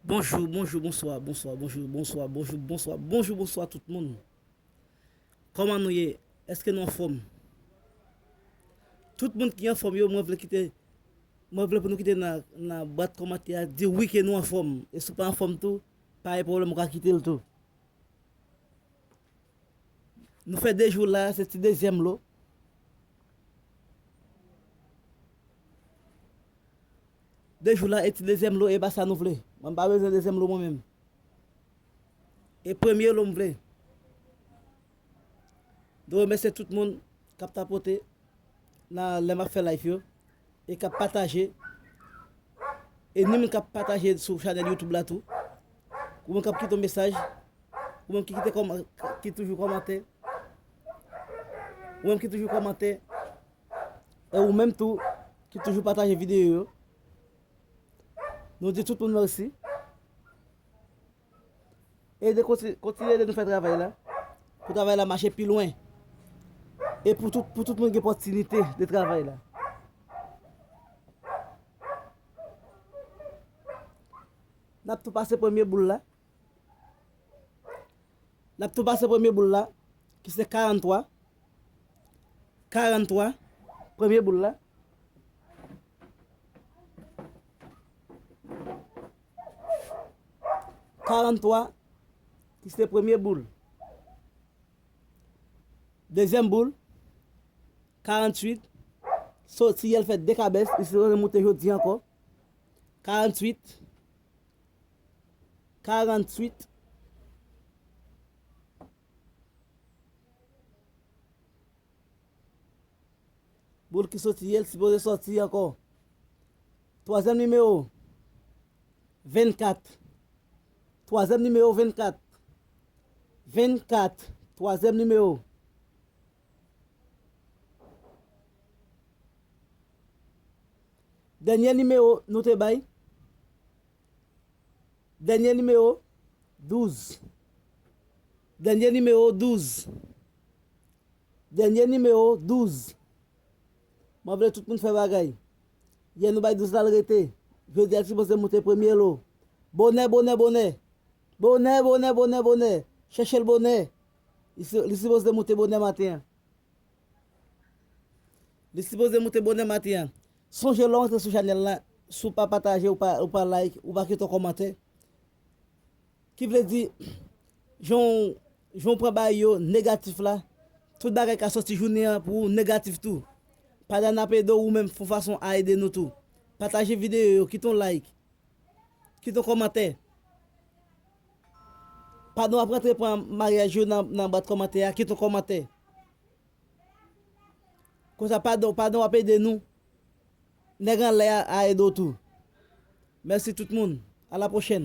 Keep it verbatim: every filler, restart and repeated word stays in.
Bonjou, bonjou, bonswa, bonswa, bonjou, bonswa, bonjou, bonswa, bonjou, bonswa tout moun. Kòman nou ye? Èske nou anfòm? Tout moun ki anfòm yo, mwen vle kite, mwen vle pou nou kite nan, nan bwat kòmantè a, di wi ke nou anfòm. E si w pa anfòm tou, pa gen pwoblèm, ou ka kite l tou. Nou fè de jou la, se ti dezyèm lo. De jou la, e ti dezyèm lo, e pa sa nou vle. Mwen pa bezwen dezyèm lo mwen menm. E premye lo m vle. Nou remèsye tout moun k ap tapote nan lè m ap fè live yo e k ap pataje. E ni moun k ap pataje sou chanèl YouTube la tou. Ou menm k ap kite yon mesaj. Ou menm ki kite kòman-, ki toujou kòmante. Ou menm ki toujou kòmante. E ou menm tou ki toujou pataje videyo yo. Nou di tout moun mèsi. Ede konti-, kontinye ede nou fè travay la. Pou travay la mache pi lwen. E pou tout, pou tout moun gen opòtinite de travay la. N ap tou pase premye boul la. N ap tou pase premye boul la, ki se karant twa. Karant twa, premye boul la. Karant twa, ki se premye boul. Dezyèm boul, karant uit. Soti yè l fè de kabès, li sipoze moute jodi ankò. Karant uit. Karant uit. Boul ki soti yè, l sipoze soti ankò. Twazyèm nimewo, vennkat. Twazyèm nimewo, vennkat. Vennkat, twazyèm nimewo. Dènye nimewo nou te bay. Dènye nimewo, douz. Dènye nimewo, douz. Dènye nimewo, douz. Mwen vle tout moun fè bagay. Yè nou bay douz la, l rete. Jodi a, l sipoze moute premye lo. Bonè, bonè, bonè. Bonè, bonè, bonè, bonè. Chèche l bonè. Li si-, li sipoze moute bonè maten an. Li sipoze moute bonè maten an. Sonje lè w antre sou chanèl la, si w pa pataje, ou pa, ou pa like, ou pa kite yon kòmantè. Ki vle di, jan w, jan w pran bagay yo negatif la, tout bagay ka soti jounen an pou ou negatif tou. Pandan n ap ede w, ou menm fè yon fason a ede nou tou. Pataje videyo yo, kite yon like, kite yon kòmantè. Pandan w ap rantre pran maryaj yo nan, nan bwat kòmantè a, kite yon kòmantè. Konsa, pandan, pandan w ap ede nou, nèg anlè a, a ede w tou. Mèsi tout moun. A la pwochèn.